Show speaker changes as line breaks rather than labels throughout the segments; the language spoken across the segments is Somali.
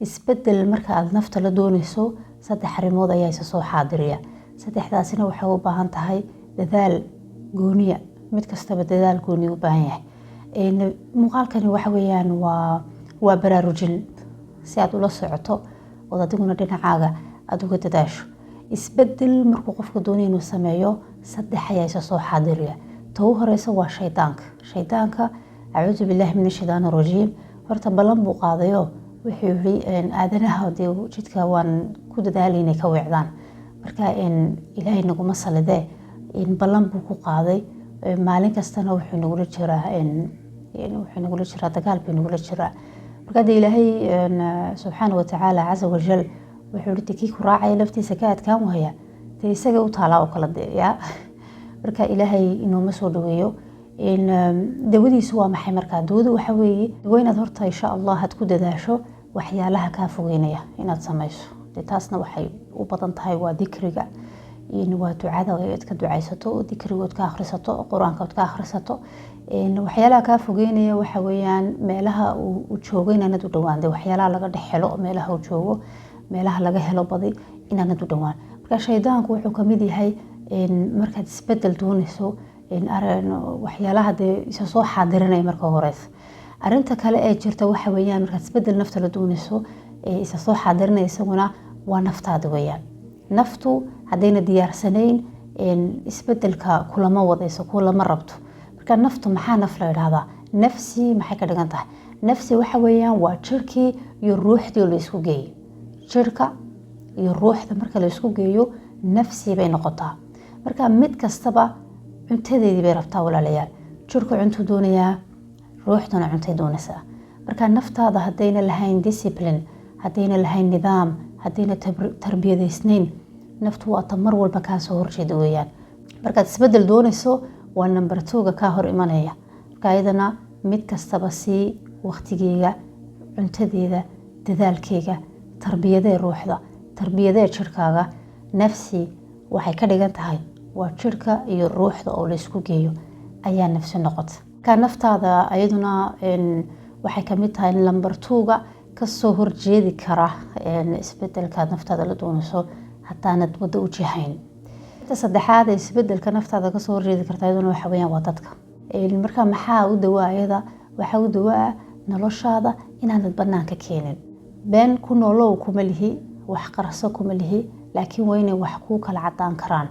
Isbedel marka aad nafta la doonayso, saddex arrimood ayaa isa soo xaadiriya. Saddexdaasina waxay u baahan tahay dadaal gooniya, mid kastaba dadaal gooniya u baahan yahay. Muuqaalkani waxa weeyaan waa baraarujin si aad ula socoto ood adiguna dhinacaaga aada uga dadaasho. Isbedel markuu qofka doonayo inuu sameeyo, saddex ayaa isa soo xaadiriya. Ta ugu horeysa waa shaydaanka. Shaydaanka, acuudu billahi min ashaytaan arajiim. Horta ballan buu qaadayo, wuxuu yihi aadanaha dee jidka waan ku dadaalay inay ka weecdaan. Marka Ilaahay naguma salidee, ballan buu ku qaaday. Maalin kastana wuxuu nagula jiraa dagaal buu nagula jiraa. Marka dee Ilaahay subxaana watacaala, casa wajal, wuxuu yihi kii ku raacaya laftiisa ka adkaan waya, dee isaga u taalaa oo kala de ya. Marka Ilaahay inooma soo dhaweeyo. Dawadiisu waa maxay? Markaa dawadu waxa weeye waa inaad horta, insha Allah, aad ku dadaasho waxyaalaha kaa fogeynaya inaad samayso. Dee taasna waxay u badan tahay waa dikriga, waa ducada aad ka ducaysato, dikriga ood ka akhrisato, Qur-aanka ood ka akhrisato. Waxyaalaha kaa fogeynaya waxa weeyaan meelaha uu joogo inaanad u dhawaan. De waxyaalaha laga dhex helo meelaha uu joogo, meelaha laga helo badi inaanad u dhawaan. Marka shaydaanku wuxuu kamid yahay markaad isbedel doonayso waxyaalaha dee isa soo xaadirinaya marka horeysa. Arinta kale ee jirta waxa weeyaan markaad isbedel nafta la doonayso isa soo xaadirinaya isaguna waa naftaada weeyaan. Naftu haddayna diyaarsanayn, isbedelka kulama wadayso, kulama rabto. Marka naftu, maxaa naf la idhahdaa? Nafsi maxay ka dhigan tahay? Nafsi waxa weeyaan waa jirkii iyo ruuxdii oo la isku geeyey. Jirka iyo ruuxda marka la isku geeyo, nafsi bay noqotaa. Marka mid kastaba cuntadeedii bay rabtaa, walaalayaal. Jirku cuntuu doonayaa, ruuxduna cuntay doonaysaa. Marka naftaada haddayna lahayn discipline, haddayna lahayn nidaam, haddayna tarbiyadaysnayn, naftu waa ta mar walba kaa soo horjeeda weeyaan. Markaad isbedel doonayso, waa number two-ga kaa hor imanaya. Marka ayadana mid kastaba sii waqtigeega, cuntadeeda, dadaalkeega, tarbiyadee ruuxda, tarbiyadee jirkaaga. Nafsi waxay ka dhigan tahay waa jirka iyo ruuxda oo laysku geeyo ayaa nafsi noqota. Marka naftaada ayaduna waxay kamid tahay number two-ga kasoo horjeedi kara isbedelkaad naftaada la doonayso haddaanad waddo u jihayn. Ta saddexaad ee isbedelka naftaada kasoo horjeedi karta ayaduna waxa weyaan waa dadka. Marka maxaa u dawaa ayada? Waxaa u dawaa noloshaada inaanad banaanka keenin. Been ku noolow kuma lihi, wax qarso kuma lihi, laakiin waa inay wax kuu kala cadaan karaan.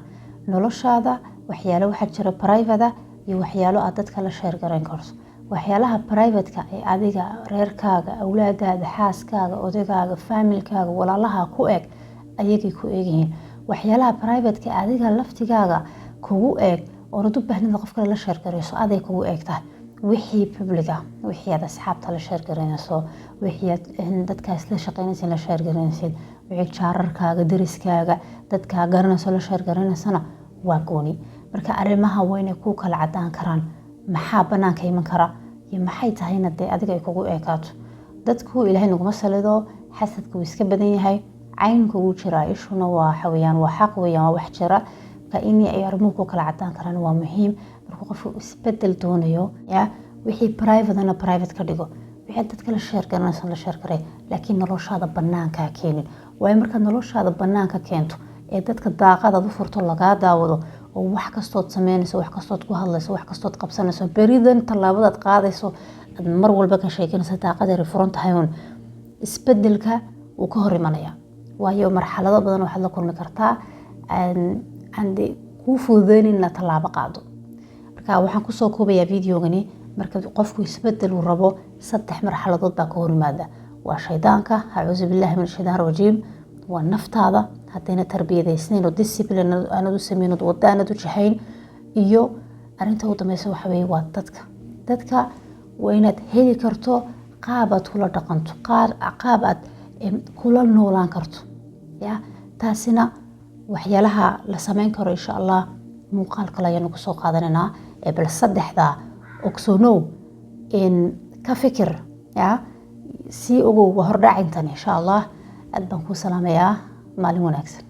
Noloshaada waxyaalo waxaa jira private iyo waxyaalo aad dadka la share garayn karto. Waxyaalaha private-ka ee adiga, reerkaaga, awlaadaada, xaaskaaga, odagaaga, faamilkaaga, walaalaha ku eg, ayagay ku eegyihiin. Waxyaalaha private-ka adiga laftigaaga kugu eeg oonad u baahnida qof kale la share garayso, aday kugu eeg tahay. Wixii public-ga, wixii aad asxaabta la share garaynayso, wixii aad dadkaas la shaqeynaysa la share garaynaysid, wixii jaararkaaga, dariskaaga, dadkaa garanayso la share garanaysana waa gooni. Marka arrimaha waa inay kuu kala cadaan karaan maxaa banaanka iman kara iyo maxay tahayna dee adiga ay kugu eekaato. Dadku, Ilaahay naguma salido, xasadka wuu iska badan yahay, caynka wuu jiraa, ishuna waa waxaweyaan waa xaq weyaan, waa wax jira. Marka in ay arrimuhu ku kala cadaan karaan waa muhiim markuu qofku isbedel doonayo. Ya wixii private-na private ka dhigo, wixii dadka la share garanaysa la share garay, laakiin noloshaada banaanka keenin. Waayo, markaad noloshaada banaanka keento ee dadka daaqadaad u furto lagaa daawado oo wax kastood sameynayso, wax kastood ku hadlayso, wax kastood qabsanayso, beridan tallaabadaad qaadayso aad mar walba ka sheekanaysa, daaqadeeri furan tahay uun, isbedelka wuu ka hor imanaya. Waayo, marxalado badan waxaad la kulmi kartaa aan dee kuu fududeynin inaad tallaabo qaado. Marka waxaan kusoo koobayaa videogani: marka qofku isbedel uu rabo, saddex marxaladood baa ka hor yimaada. Waa shaydaanka, acuudu billahi min ashaytaan rajiim. Waa naftaada haddayna tarbiyadaysnayn oo discipline aanad u sameyn ood wadda aanad u jihayn. Iyo arrinta u dambeysa waxa weeye waa dadka. Dadka waa inaad heli karto qaab aad kula dhaqanto, qaab aad kula noolaan karto. Ya taasina waxyaalaha la sameyn karo, insha Allah, muuqaal kale ayaanu kusoo qaadanaynaa. Bal saddexdaa ogsoonow, ka fikir, ya sii ogow, waa hordhacintan. Insha Allah, aad baan kuu salaamayaa. Maalin wanaagsan.